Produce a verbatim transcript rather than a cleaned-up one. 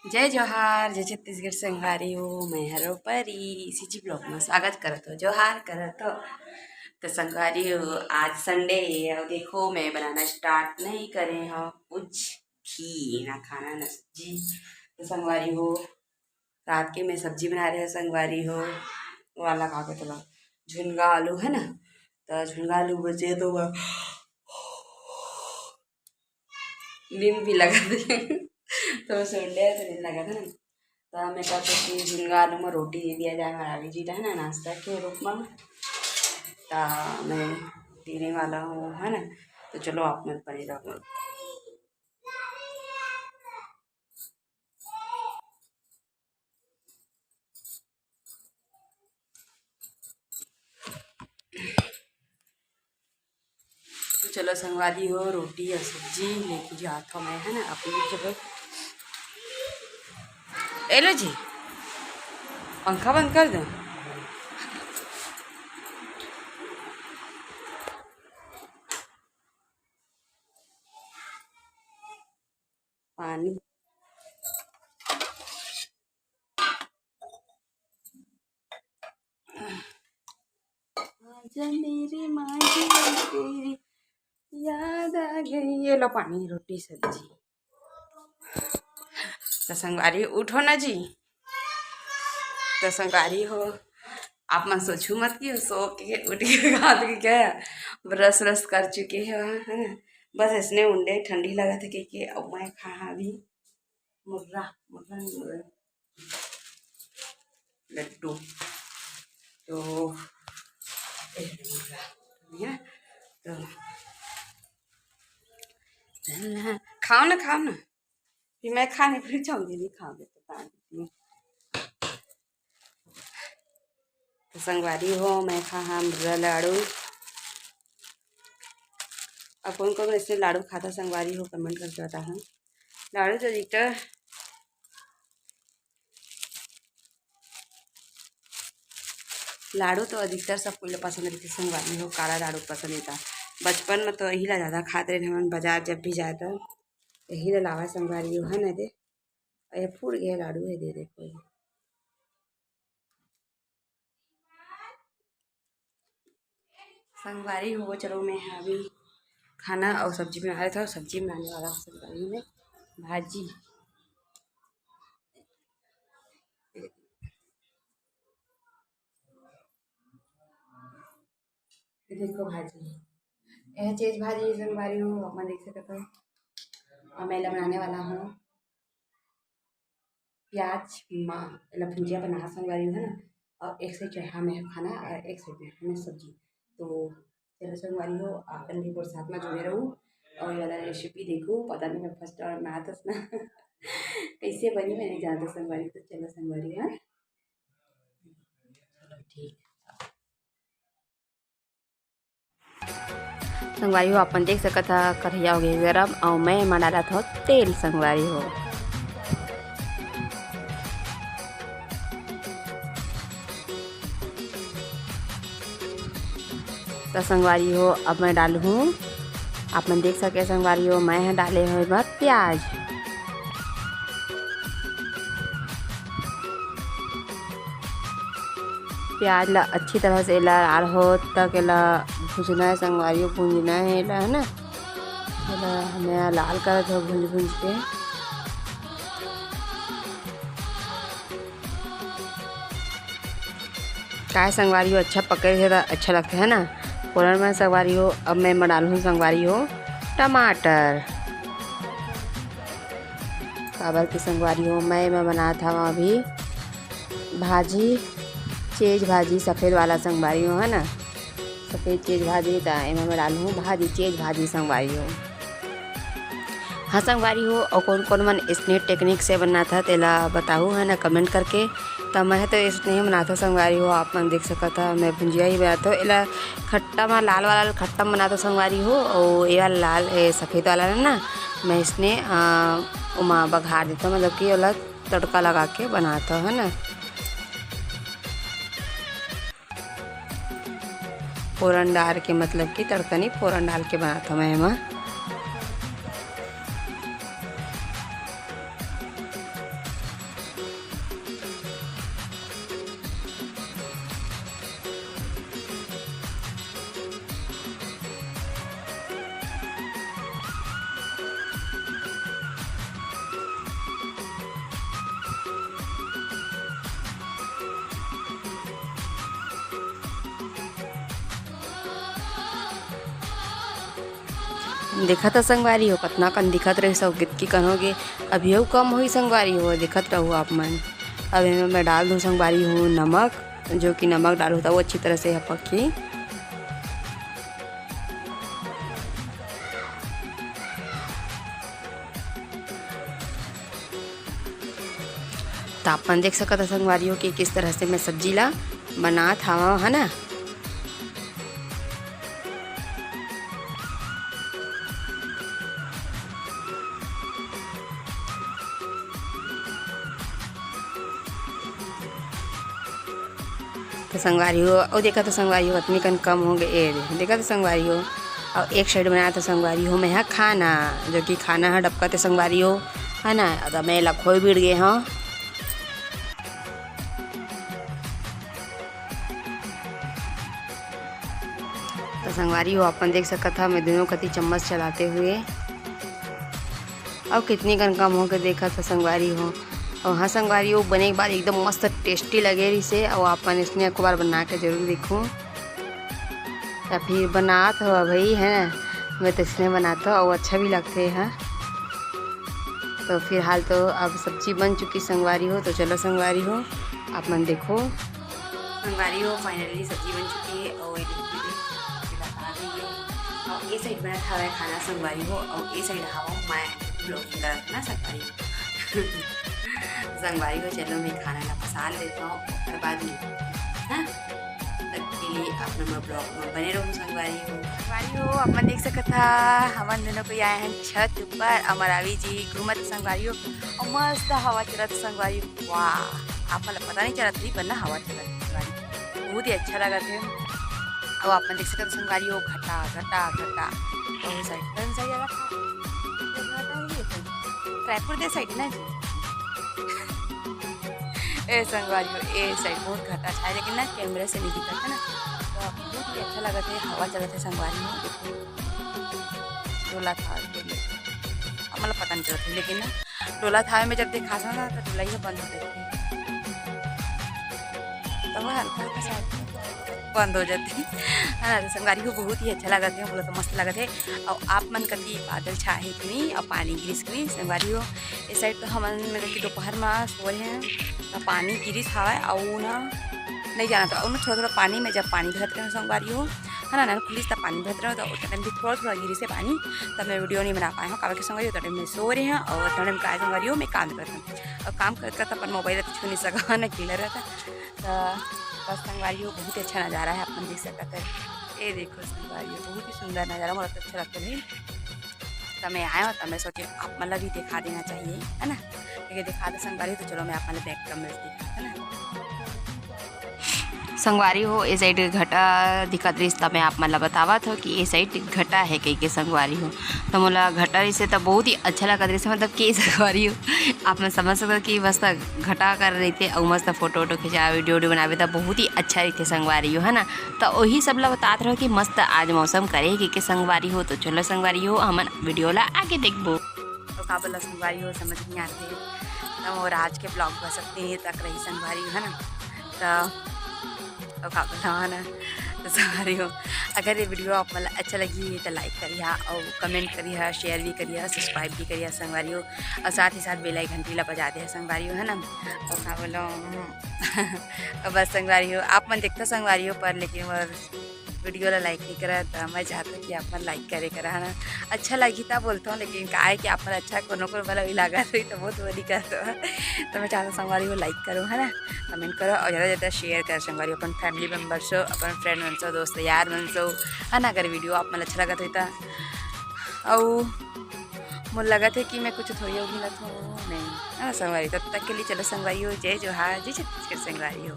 जय जोहार, जय छत्तीसगढ़ संगवारी हो, मैं हरो परी, सीजी ब्लॉग में स्वागत करत हो, जोहार करत हो। तो संगवारी हो, आज संडे है और देखो मैं बनाना स्टार्ट नहीं करे हो कुछ भी, ना खाना ना सब्जी। तो संगवारी हो, रात के मैं सब्जी बना रहे हो संगवारी हो, वाला का कहते ला, झुनगा आलू है ना, तो झुनगा आलू बचे तो वो नींद भी लगा दे। तो संडे है तो नींद लगा था ना, तो मैं कहते कि झुनगा आलू में रोटी दे दिया जाए महारानी जी है ना, नाश्ता के रूप में। तो मैं देने वाला हूँ है ना, तो चलो आप मन पनीर रखो। तो चलो संगवारी हो, रोटी और सब्जी लेके जात हूँ मैं है ना अपने जगह। ए लो जी, पंखा बंद कर दो। पानी। आजा मेरी माँ जी, तेरी याद आ गई। ये लो पानी, रोटी, सब्जी। तो संगवारी उठो ना जी। तो संगवारी हो, आप मन सोचू मत कि सो के उठ के हाथ के क्या ब्रश व्रश कर चुके हो, है ना? बस इसने उंडे ठंडी लगा था कि, कि अब मैं खा अभी मुर्रा, मुर्रा नहीं, मुर्रा, लड्डू। तो ए, मुर्रा, ठीक है? तो खाओ ना, खाओ ना। फिर मैं खाने फिर चाहूँगी, नहीं खाओगे तो खा देती हूँ। तो संगवारी हो, मैं खा हाँ मुर्रा लाड़ू। अब कौन कौन ऐसे लाड़ू खाता संगवारी हो, कमेंट करके बताओ। लाड़ू तो अधिकतर लाड़ू तो अधिकतर सब कोई ला पसंद रहिथे संगवारी हो, काला लाड़ू पसंद रहिथे। बचपन में तो यही ला ज़्यादा खात रहे हमन, बाजार जब भी जाए तो यही ला लावा संगवारी हो, है ना दे। ये फूट गया लाड़ू है दे, देखो ये। संगवारी हो, चलो मैं अभी खाना और सब्जी बना रहे थे, और सब्जी बनाने वाला हूँ संगवारी में भाजी। ये देखो भाजी, यह चीज भाजी संगवारी हो, आप मन देख सकते हो। और मैं बनाने वाला हूँ प्याज मा एला भुंजिया बना संगवारी हो, है ना। और एक साइड चढ़ा में खाना और एक साइड में हमें सब्जी। तो चलो संगवारी हो, आप मन भी मोर साथ में जुड़े रहो और ये वाला रेसिपी देखो। पता नहीं मैं फर्स्ट टाइम बनात हस ना कैसे बनी, मैं नहीं जानता संगवारी। तो चलो संगवारी हो, हाँ? चलो ठीक। संगवारी हो, आप मन देख सकत हा, कढ़ैया हो गई गरम, अउ मैं एमा डालत हव तेल संगवारी हो। त संगवारी हो, अब मैं डालहूँ, आप मन देख सके संगवारी हो, मैं ह डाले हव एमा प्याज। प्याज ला अच्छी तरह से एला लाल हो तक एला भुजना हे संगवारी हो, भुंजना हे एला, है ना। एला मैं लाल करत हव भूंज भूंज के। काय संगवारी हो, अच्छा पके रहिथे त अच्छा लगथे, है ना। फोरन में संगवारी हो, अब मैं एमा डालहूँ संगवारी हो टमाटर। काबर के संगवारी हो, मैं एमा बनात हव अभी भाजी, चेज भाजी, सफेद वाला संगवारी हो, है ना। सफेद चेज भाजी, त एमा मैं डालहूँ भाजी, चेज भाजी संगवारी हो। हाँ संगवारी हो, अउ कोन कोन मन इसने टेक्निक से बनाथा तेला बताहू, है ना, कमेंट करके। त मैं तो इसने ही बनाथव संगवारी हो, आप मन देख सकत हा, मैं भुंजिया ही बनाथव। एला खट्टा मा लाल वाला खट्टा बनाथव संगवारी हो, अउ ये वाला लाल, ए, सफेद वाला ना, मैं इसने, आ, ओमा बघार देथव, मतलब कि ओला तड़का लगा के बनाथव, है ना। फोरन डाल के, मतलब कि तड़का नहीं, फोरन डाल के बनाथव मैं एमा। देखत ह संगवारी हो, कतना कन दिखत रहिस अउ कितकी कन होगे। अभी अउ कम होही संगवारी हो, देखत रहू आप मन। अब एमे मैं डाल दूँ संगवारी हो नमक, जो कि नमक डालहूँ त वो अच्छी तरह से ह पकही। त आप मन देख सकत ह संगवारी हो कि किस तरह से मैं सब्जी ला बनात हवं, है ना। त संगवारी हो, अउ देखत ह संगवारी हो, अतनी कन कम होगे। ए दे, देखत ह संगवारी हो, अउ एक side बनात ह संगवारी हो, मैं ह खाना, जो कि खाना ह डबकत हे संगवारी हो, है ना। त मैं एला खोए बिड़ गे हंव। त संगवारी हो, अपन देख सकत ह, मैं दोनों कति चम्मच चलाते हुए, अउ कितनी कन कम होके देखत ह संगवारी हो। अउ हाँ संगवारी हो, बने के बाद एकदम मस्त tasty लगे रहिसे, अउ आप मन इसने एक बार बना के जरूर देखो, या फिर बनात हो भाई, है ना। मैं तो इसने बनात हो, अउ अच्छा भी लगथे ह। तो फिलहाल तो अब सब्जी बन चुकी संगवारी हो, तो चलो संगवारी हो, आप मन देखो। संगवारी हो, finally सब्जी बन चुकी है अउ ये देखिए, ये बता रही है। अउ ये side बनत हवय खाना संगवारी हो, अउ ये side हवं मैं vlogging करत ना संगवारी हो। संगवारी हो, चलो मैं खाना ला पसार लेता हूँ, ओकर बाद में, हाँ? तब तक के लिए आप मन vlog में बने रहो संगवारी हो। संगवारी हो, आप मन देख सकत हा, हमन दोनों कोई आए हैं छत ऊपर, अउ रावी जी घूमत संगवारी हो, अउ मस्त हवा चलत संगवारी हो। वाह, आप मन ला पता नहीं चलत रही, पर ना हवा चलत संगवारी, बहुत ही अच्छा लगत हे। अउ आप मन देख सकत हो संगवारी हो, घटा, घटा, घटा, अउ side, कौन सा जगह था? रायपुर दे side ना जी। ए संगवारी हो, ए side बहुत घटा छाए, लेकिन ना camera से नहीं दिखत है ना, तो बहुत ही अच्छा लगत है, हवा चलत है संगवारी हो। देखो, डोला था, अब मतलब पता नहीं चलत है, लेकिन ना डोला था में जब देखास ना, तो डोला ही बंद हो जाती है, तो वो हल्का हल्का सा बंद हो जाती है, है ना। तो संगवारी हो, बहुत ही अच्छा लगत है, बोला तो मस्त लगत है। और आप मन कति बादल छाए है कि नहीं, और पानी गिरिस कि नहीं संगवारी हो। इस side तो हमन मतलब कि दोपहर में सोए हैं, तो पानी गिरिस हवय, और ना नहीं जाना था, और ना थोड़ा थोड़ा पानी में जब पानी भरत रहे संगवारी हो, है ना, नल खुलिस तब पानी भरत रहे, तो उतना टाइम भी थोड़ा थोड़ा गिरिस है पानी, तब मैं video नहीं बना पाए हूँ, काबर के संगवारी हो, उतना टाइम मैं सो रहे हैं, और उतना टाइम काय संगवारी हो, मैं काम करत हूँ, और काम करत करत अपन mobile तो छू नहीं सका, ना खिला रहता। तो बस संगवारी हो, बहुत ही अच्छा नज़ारा है, अपन देख सकते हैं। ये देखो संगवारी हो, बहुत ही सुंदर नज़ारा, मोला तो अच्छा लगता है। तो मैं आया हूँ, तो मैं सोचे आप मन ला भी दिखा देना चाहिए, है ना। ठीक है, दिखा दे संगवारी हो, तो चलो मैं आप मन ला back camera से दिखा, है ना। संगवारी हो, ए side घटा दिखत रहिस, त मैं आप मन ला बतावत हो कि ए side घटा है कहिके संगवारी हो। त मोला घटा रहिसे त बहुत ही अच्छा लगत रहिसे, मतलब कि संगवारी हो, आप मन समझ सकत हो कि मस्त घटा कर रहिथे अउ मस्त photo वोटो खिंचावे, video वोडियो बनावे त बहुत ही अच्छा रहिथे संगवारी हो, है ना। त ओही सब ला बतात रहो कि मस्त आज मौसम करे हे कहिके संगवारी हो। तो चलो संगवारी हो, हमन video ला आगे देखबो। तो का बोला संगवारी हो, समझ नहीं आते, तो और आज के vlog बस इतने ही तक रही संगवारी हो, है ना। तो, तो का बोला, है ना। तो संगवारी हो, अगर ये video आप मन ला अच्छा लगी तो like करिहा और comment करिहा, share भी करिहा, subscribe भी करिहा संगवारी हो, और साथ ही साथ bell icon घंटी ला बजा दे संगवारी हो, है ना। और का बोलो, हम्म। और बस संगवारी हो, आप मन देखता संगवारी हो, पर लेकिन वो video ला like नहीं करा, तो मैं चाहता कि आप मन like करे करा, है ना। अच्छा लगी तब बोलता हूँ, लेकिन का है कि आप मन अच्छा कोनो कोनो वाला भी लगा रही तो बहुत बड़ी कर दो। तो मैं चाहता हूँ संगवारी हो like करो, है ना, comment करो और ज़्यादा से ज़्यादा share करो संगवारी, अपन family member सो, अपन friend मन सो, दोस्त यार मन सो, है ना। अगर video आप मन अच्छा लगत होई तो, और मोर लगत है कि मैं कुछ थोड़ी और मिलत हूँ, नहीं, है ना संगवारी। तब तक के लिए चलो संगवारी हो, जय जोहार, जय छत्तीसगढ़ संगवारी हो।